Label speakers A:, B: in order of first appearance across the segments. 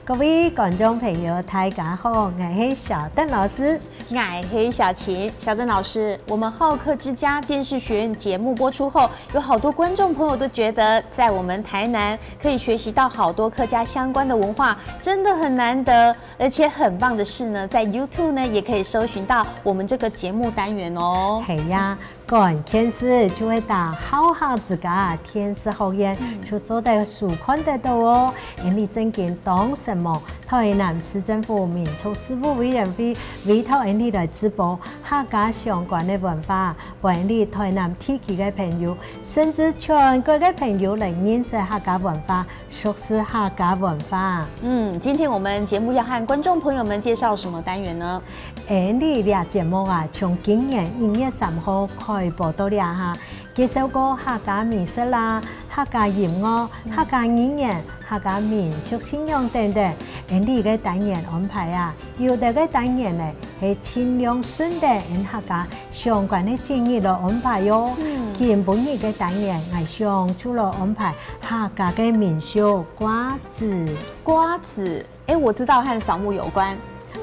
A: 各位觀眾朋友，大家好，𠊎係小鄧老師。
B: 𠊎係小琴，小鄧老師，我們好客之家電視學院節目播出後，有好多觀眾朋友都覺得，在我們台南可以學習到好多客家相關的文化，真的很難得。而且很棒的是呢，在 YouTube 呢也可以搜尋到我們這個節目單元哦。
A: 係呀，關鍵是就會打好客之家電視學院，就做得收看得到哦。你正經當什麼？台南市政府民族事務委員會委託你來直播客家相關的文化，歡迎你台南地區的朋友，甚至全國的朋友來認識客家文化，熟悉客家文化。
B: 嗯，今天我們節目要和觀眾朋友們介紹什麼單元呢？
A: 你這節目啊，從今年1月3號開播到了哈，介紹過客家美食啦、客家音樂、客家語言、客家民俗信仰等等。你個單元安排啊，有的個單元呢係盡量順著客家相關的節日來安排喲。今晡日个單元𠊎想就來安排客家的民俗掛紙。
B: 掛紙，哎，我知道和掃墓有關。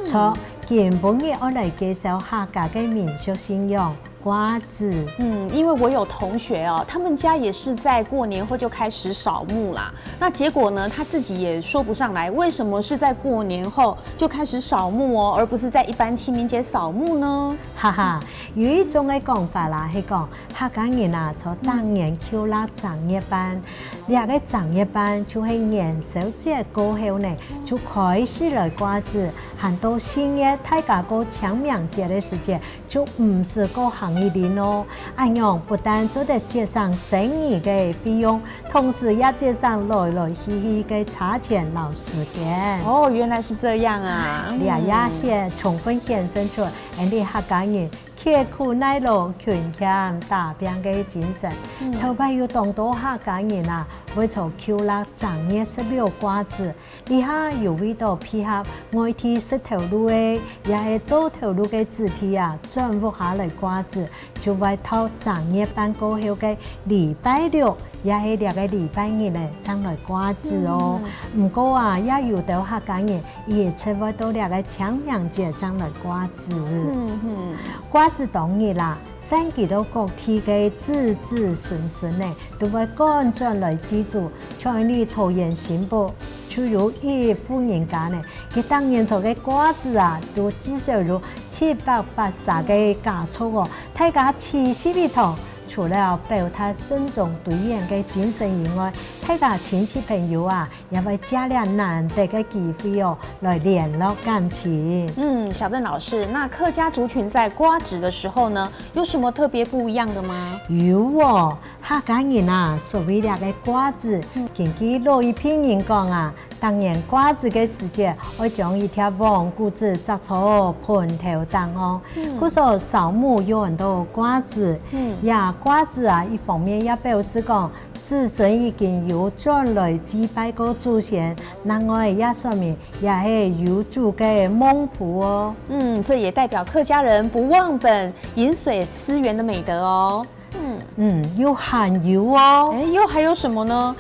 A: 錯，今晡日我來介紹客家的民俗信仰掛紙。
B: 嗯，因為我有同學哦，他們家也是在過年後就開始掃墓啦。那結果呢，他自己也說不上來，為什麼是在過年後就開始掃墓哦，而不是在一般清明節掃墓呢？
A: 哈哈，有一種的講法啦，係講客家人啊，做當年扣臘正月半，這个正月半就係元宵節過後呢，就開始來掛紙，很多新月大家過清明節的時節，就毋使過行一年咯。按樣不但做得節省生意的費用，同時也節省來來去去的車錢摎時間。
B: 哦，原來是這樣啊！
A: 這也顯充分顯示出𠊎哋客家人刻苦耐勞、勤儉打拼的精神。頭擺有當多客家人啊，會做扣臘正月十六掛紙，底下有為到配合外地石頭路的，也係灶頭路的子弟啊，轉屋下來掛紙，就會到正月半過後的禮拜六，也係這个禮拜日呢，才來掛紙哦。毋過啊，也有兜客家人也出會到這个清明節才來掛紙。掛紙當日啦，散居到各地的子子孫孫呢，都會趕轉來祭祖，像你桃園新埔就有一戶人家呢，佢當年做的掛紙啊，都至少有780個家族哦，大家齊心一堂。除了表達慎終追遠的精神以外，大家親戚朋友啊，也會借這難得的機會哦，來聯絡感情。
B: 嗯，小鄧老師，那客家族群在掛紙的時候呢，有什麼特別不一樣的嗎？
A: 有哦，客家人啊，所謂這个掛紙，根據老一輩人講啊，當年掛紙的時節，會將一條黃谷子紮做盤頭燈哦。故說掃墓有很多掛紙，也掛紙啊，一方面也表示講子孫已經有轉來祭拜過祖先，另外也說明也係有主的夢譜哦。
B: 嗯，這也代表客家人不忘本、飲水思源的美德哦。
A: 嗯，有還有哦。
B: 哎，又還有什麼呢？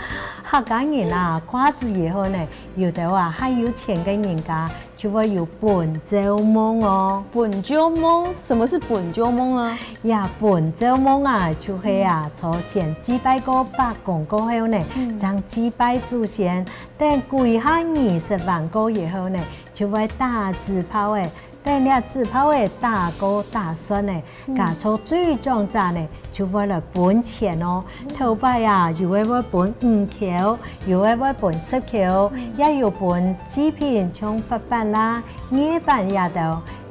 A: 客家人啊，掛紙以後呢，有的話還有錢的人家就會有分灶甕哦。
B: 分灶甕，什麼是分灶甕呢？
A: 呀，分灶甕啊，就是啊，從先祭拜過伯公過後呢，將祭拜祖先，等過下20萬個以後呢，就會打紙炮的。等了紙炮的打過打順呢，家族最終站呢，就會來分錢哦。頭擺啊，有的會分5塊，有的會分10塊，也有分祭品，像白板啦、魚板也都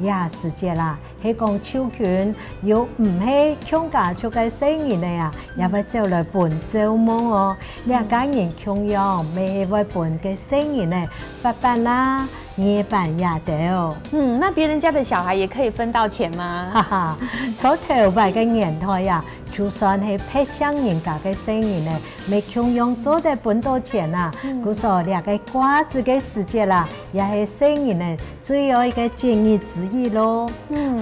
A: 也時節啦。係講手窮又毋係窮家族的細人的啊，也會走來分灶甕哦。兩家人窮樣，沒會分給細人的白板啦、月板也著。
B: 嗯，那別人家的小孩也可以分到錢嗎？
A: 哈哈，佇頭擺个年代呀，就算係別姓人家个細人呢，嘛同樣做得分到錢啊。故說這个過節个時節啦，也係細人呢最愛个節日之一咯。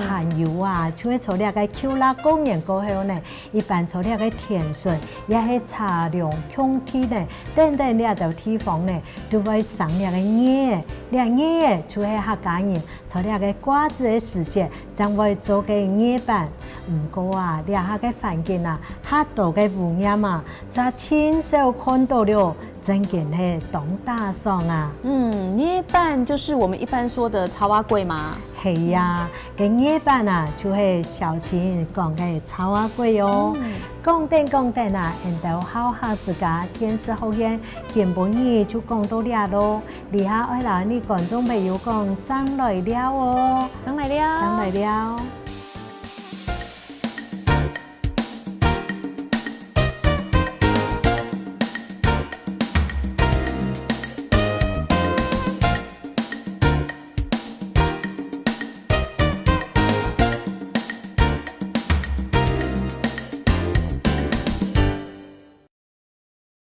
A: 還有啊，就會佇這个扣臘過年過後呢，一般佇這个田順，也係茶寮空地呢，等等這兜地方呢，都會生這个糜，這糜就係客家人佇這个過節个時節，將會做个月餅。毋過啊，這下个環境啊，較多个污染啊，煞真少看到了，真件係當打爽啊！
B: 嗯，捏板就是我們一般說的草仔粿嗎？
A: 係呀，个月餅啊，就係小琴講个草仔粿哦。講等講等啊，𪜶兜好客之家電視學院今晡日就講到遮囉。餘下愛來你觀眾朋友講，正來尞哦，
B: 正來尞，
A: 正來尞。